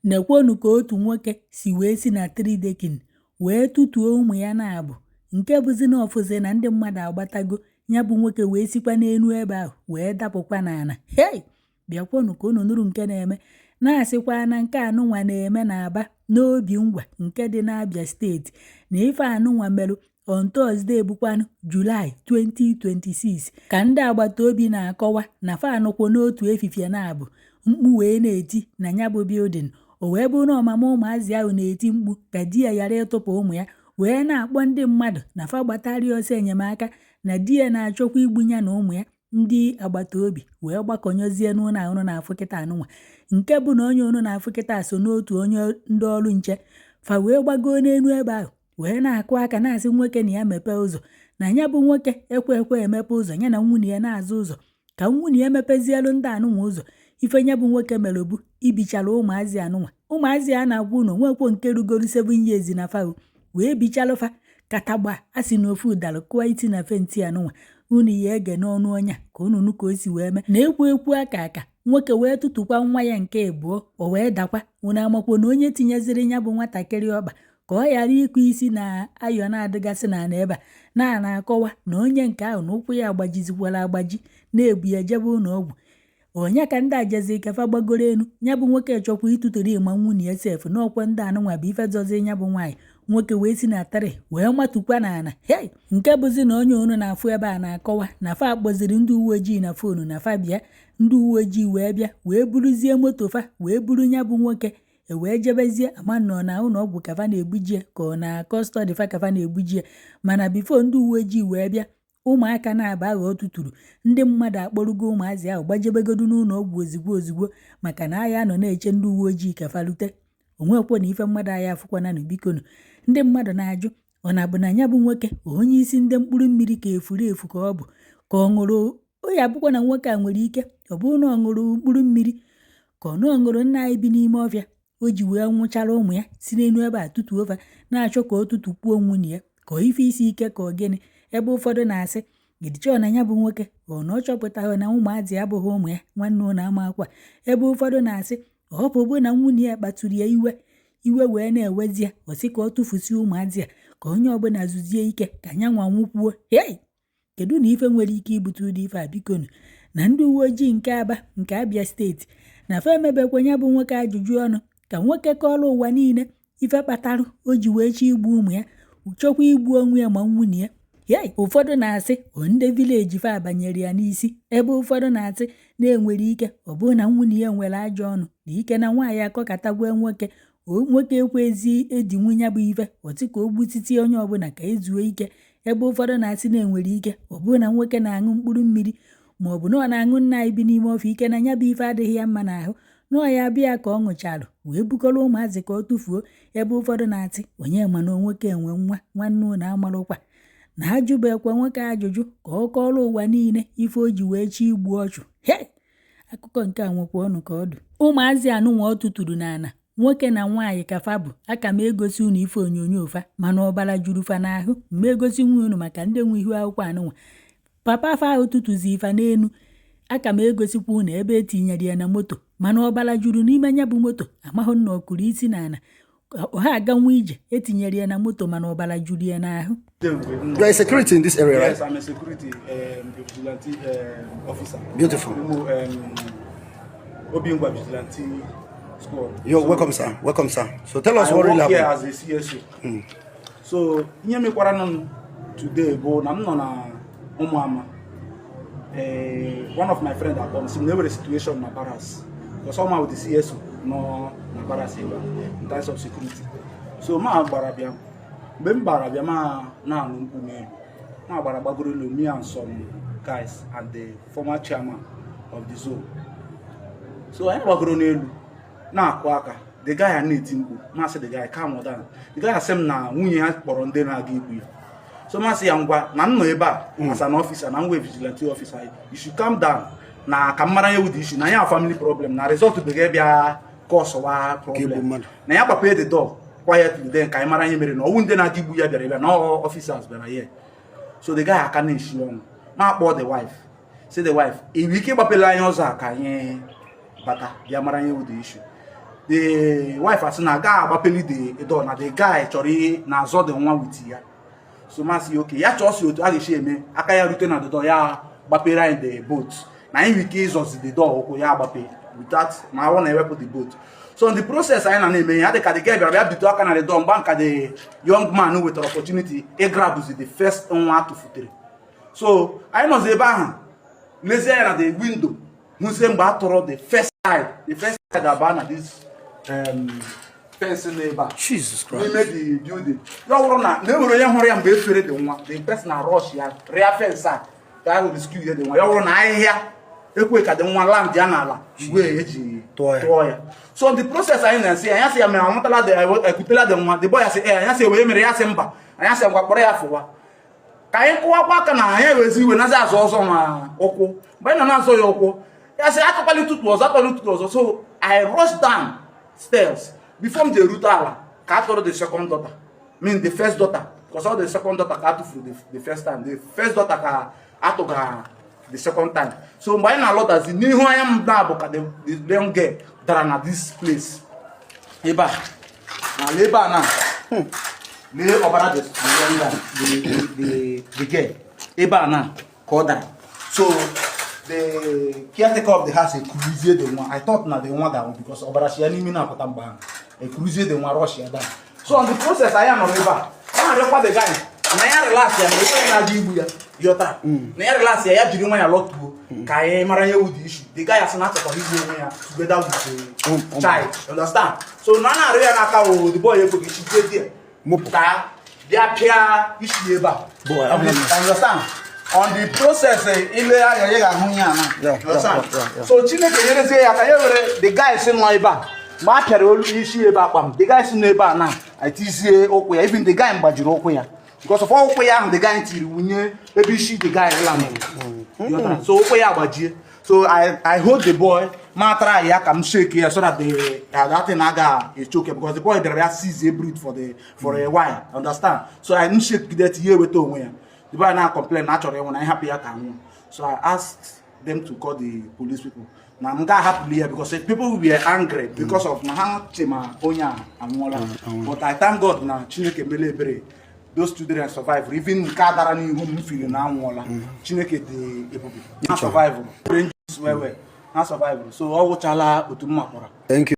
Nekwonu ka otu nwoke si wee si na three decking wee tụtuo ụmụ ya na-abụ, nke bụzi na ọfụzi na ndị mmadụ agbatago. Ya bụ nwoke wee sikwa n'elu ebe ahụ wee dapụkwa n'ala. Hei, bịakwonu ka unu nụrụ nke na-eme. Na-asịkwa na nke anụnwa na-eme n'Aba n'Obi Ngwa nke dị n'Abia Steeti, na ife anụnwa merụ on Thursday, bụkwanụ Julaị 2026, ka ndị agbata obi na-akọwa na fa anụkwụ n'otu efifie na-abụ mkpu wee na-eti na ya bụ building. O wee bụrụ na ọmama ụmụazị ahụ na-eti mkpu ka di ya ghara ịtụpụ ụmụ ya, wee na-akpọ ndị mmadụ na fa gbatarịa ọsọ enyemaka, na di ya na-achọkwa igbu ya na ụmụ ya. Ndị agbata obi wee gbakọnyezie n'ụlọ ahụ na-afụ kịta anụnwa, nke bụ na onye unu na-afụ kịta so n'otu onye ndị ọrụ nche fa, wee gbagoo n'elu ebe ahụ wee na-akụ aka, na-asị nwoke na ya mepee ụzọ, na ya bụ nwoke ekwe ekwe emepe ụzọ. Ya na nwunye ya na-azụ ụzọ ka nwunye ya mepezielu ndị anụnwa ụzọ. Ife ya bụ nwoke mere bụ ibichara ụmụazị anụnwa, ụmụazị a na-agwa unu nwekwo nke rugoro 7 years na fa, wee bichalụ fa katagba. A sị na ofu ụdara kụọ iti na fence anụnwa. Unu ya ege n'ọnụ ọnya ka unu nụ ka o si wee mee na ekwu ekwu aka aka nwoke wee tụtụkwa nwa ya nke abụọ, o wee dakwa. Unu amakwo na onye tinyeziri ya bụ nwatakịrị ọkpa ka ọ ghara ịkụ isi na ayọ na-adịgasị n'ala ebe a na-akọwa na onye nke ahụ na ụkwụ ya agbajizikwara agbaji, na-ebu ya jebe ụlọ ọgwụ. Onye ka ndị ajezi kefa gbagoro elu, ya bụ nwoke chọkwa ịtụtụrụ ịma nwunye ya sef n'ọkwa. Ndị anụnwa bụ ife zọzi ya bụ nwaanyị. Nwoke wee si na tree wee matukwa n'ala. Hei, nke bụzi na onye unu na-afụ ebe a na-akọwa na fa kpọziri ndị uwe ojii na phone na fa bịa. Ndị uwe ojii wee bịa, wee buruzie moto fa, wee buru ya bụ nwoke e wee jebezie. Ama nọ na ụlọ ọgwụ ka fa na-ebujie, ka ọ na custody fa ka fa na-ebujie. Mana before ndị uwe ojii wee bịa, ụmụaka na-aba aghọ tụtụrụ, ndị mmadụ akpọrọgo ụmụazị ahụ gbajebegodu n'ụlọ ọgwụ ozigbo ozigbo, maka na agha nọ na-eche ndị uwe ojii ka fa rute. Onwekwo na ife mmadụ agha afụkwananụ. Bikonu, ndị mmadụ na-ajụ, ọ na-abụ na ya bụ nwoke onye isi ndị mkpụrụ mmiri ka efuru efu, ka ọ bụ ka ọ ṅụrụ o ya bụkwa na nwoke a nwere ike ọ bụrụ na ọ ṅụrụ mkpụrụ mmiri, ka ọ na ọ ṅụrụ nna anyị bi n'ime ọfịa o ji wee nwụchara ụmụ ya, si n'elu ebe a tụtuo fa, na-achọ ka ọ tụtụkwuo nwunye ya, ka ọ ife isi ike, ka ọ gịnị? Ebe ụfọdụ na-asị gidichọ na ya bụ nwoke ọ na ọ chọpụtaghị na ụmụazị abụghị ụmụ ya. Nwanne ụlọ ama akwa. Ebe ụfọdụ na-asị ọ bụ na nwunye ya kpatụrụ ya iwe, iwe wee na-ewezi ya, ọ sị ka ọ tụfusie ụmụazị a, ka onye ọbụla zuzie ike, ka ya nwa nwụkwuo. Hei, kedu na ife nwere ike ibute ụdị ife a? Bikonu, na ndị uwe ojii nke Aba nke Abia Steeti na fa emebekwa ya bụ nwoke ajụjụ ọnụ, ka nwoke kọọrọ ụwa niile ife kpatara o ji wee chọọ igbu ụmụ ya, chọkwa igbu onwe ya ma nwunye ya. Hei, ụfọdụ na-asị o ndị village fa banyere ya n'isi, ebe ụfọdụ na-asị na-enwere ike ọ bụrụ na nwunye ya nwere ajọ ọnụ na ike, na nwaanyị akọkatagwe nwoke, nwoke ekwezi edi nwunye bụ ife ọtị ka o gbutiti onye ọbụla ka ezuo ike. Ebe ụfọdụ na-asị na enwere ike ọ bụrụ na nwoke na-aṅụ mkpụrụ mmiri, ma ọ bụ na ọ na-aṅụ nna anyị bi n'ime ọfịa ike, na ya bụ ife adịghị ya mma n'ahụ, na ọ ya bịa ka ọ ṅụchalụ wee bukọrọ ụmụazị ka ọ tụfuo. Ebe ụfọdụ na-atị onye ma na nwoke enwe nwa. Nwanne ụlọ amarụkwa na ajụbekwa nwoke ajụjụ ka ọ kọrọ ụwa niile ife o ji wee chi igbu ọchụ. Hei, akụkọ nke a nwekwa ọnụ ka ọ dụ. Ụmụazị anụnwa ọ tụtụrụ n'ala, nwoke na nwaanyị ka fa bụ. Aka m egosi unu ife onyonyo fa, mana ọbara juru fa n'ahụ. Mgbe egosi nwa unu maka ndị nwe ihu akwụkwọ anụnwa, papa fa ahụ tụtụzi ifa n'elu. Aka m egosikwa unu ebe etinyere ya na moto, mana ọbara juru n'ime ya bụ moto. Amahụ na ọ kụrụ isi n'ala ha aganwa ije. Etinyere ya na moto, mana ọbara juru ya n'ahụ. You are a security in this area, Yes, right? I'm a security, a vigilante officer. Beautiful. Obingwa Vigilante Squad. You're welcome, sir. Welcome, sir. So tell us I what really work here happened. as a CSO. So ihe mekwara nụ today bụ na m nọ na Ụmụama. One of my friend akpọ m, sị m na enwere situation na barracks, because ọma with the CSO nọ na barracks ebe a in terms of security. So ma gbara bịa. Mgbe m gbara bịa, ma na-anụ mkpu n'elu. Ma gbara gbagoro elu, me and some guys and the former chairman of the zone. So anyị gbagoro n'elu na-akụ aka, the guy a na-eti mkpu. Masị the guy, "Calm down." The guy asị m na nwunye ya kpọrọ ndị na-aga igbu ya. So masị ya, ngwa, na m nọ ebe a as an officer, na m wee vigilante officer, you should calm down, na ka m mara ihe wụ the issue, na ya family problem, na result bega bịa cause wa igbu problem. Mmadụ. Na ya gbapee the door quietly, then ka anyị mara ihe mere, na ọwụ ndị na-aga igbu ya bịara ebe a, na ọ officers bịara here. So the guy aka na-eshi ọnụ. Ma kpọọ the wife, say the wife, enwere ike ịgbapela anyị ọzọ a ka anyị bata bịa mara ihe wụ the issue. The wife asị na agaghị agbapeli the door, na the guy chọrọ ihe na-azọ the nwa with ya. So masị oke ya chọọ si otu a ga-esi eme aka ya rute na the door, ya gbapere anyị the bolt, na anyị nwere ike ịzọzi the door ụkwụ ya agbape without ma ọ na-ewepụ the bolt. So in the process anyị na na-eme ya, dị ka the girl bịara bịa bito aka na the door, mgba nka the young man wetara opportunity ịgrabụzi the first nwa atụfutere. So anyị nọzi ebe ahụ lezie ya na the window, hụzie mgbe a tụrụ the first side, the first side aba na this fence nọ ebe a. Jesus Christ. N'ime the building ya, ọ bụrụ na enwere onye hụrụ ya mgbe efere dị nwa, the person na rush ya rịa fence a ka ahụ rescue ya dị nwa. Ya bụrụ na ahịhịa ekwe ka dị nwa land ya n'ala igwe eji tụọ ya. Tụọ ya. So the process anyị na-esi, anyị asị ya mere anwụtala dị, ekutela dị nwa. The boy asị ee. Anyị asị wee mere, ya sị mba. Anyị asị ngwa, kpọrọ ya fụwa ka anyị kụwakwa aka na anyị ewezi iwe nazi azụ ọzọ ma ụkwụ. Mgbe anyị nọ na-azọ ya ụkwụ, ya sị atụkwala ụtụtụ ọzọ, atụkwala ụtụtụ ọzọ. So I rush down stairs. Before m ji erute ala ka a tụrụ the second daughter, mean the first daughter, because all the second daughter ka atụfuru the first time, the first daughter ka atụga the second time. So mgbe anyị na-alọtazi, n'ihu anya m na-abụ ka the young girl dara na this place ebe a, n'ala ebe a na lee ọbara the young guy, the girl ebe a na ka ọ dara. So the caretaker of the house ekuruzie the nwa. I thought na the nwa ga-anwụ because ọbara si ya n'imi na-apụta mgbe ahụ. Ekuruzie the nwa, rush ya down. So on the process anyị nọrọ ebe a, ọ na-arịọkwa the guy na ya relax ya, na ebe na-aga igbu ya yọta, na ya relax ya, ya jiri nwa ya lọtuo ka anyị mara ihe wu the issue. The guy asị na achọkwara igbu onwe ya together with the child, you understand? So na a na-arịọ ya n'aka o, the boy ekweghị chizie there. Mụpụ. Ka bịa pịa isi ebe a. Boy, abụla m. You understand? On the process ile anya ya ga-ahụ ya na. You understand? Yeah. So Chineke nyerezie ya ka ya were the guy si nọ ebe a mgbe a pịara olu isi ebe a kpam, the guy si nọ ebe a na etizie ụkwụ ya. Even the guy mgbajiri ụkwụ ya because of ụkwụ ya ahụ the guy tiri wunye ebe isi the guy landed. You understand? So ụkwụ ya agbajie. So I hold the boy, ma try ya ka m shake ya so that the that thing aga echoke, because the boy bịara ya seize a breathe for a while, understand? So I m shake gide ya, eweta onwe ya. The boy na complain na achọrọ ịnwụ, na ịhapụ ya ka nwụọ. So I asked them to call the police people na m ga-ahapụli ya because people were angry because of na ha che ma onye a anwụọla. But I thank God na Chineke mele ebere, those children survive. Even nke a dara n'ihu m feel na anwụọla, Chineke dị ebube, ha survive well well, ha survive. So ọ wụchala otu m makwara. Thank you.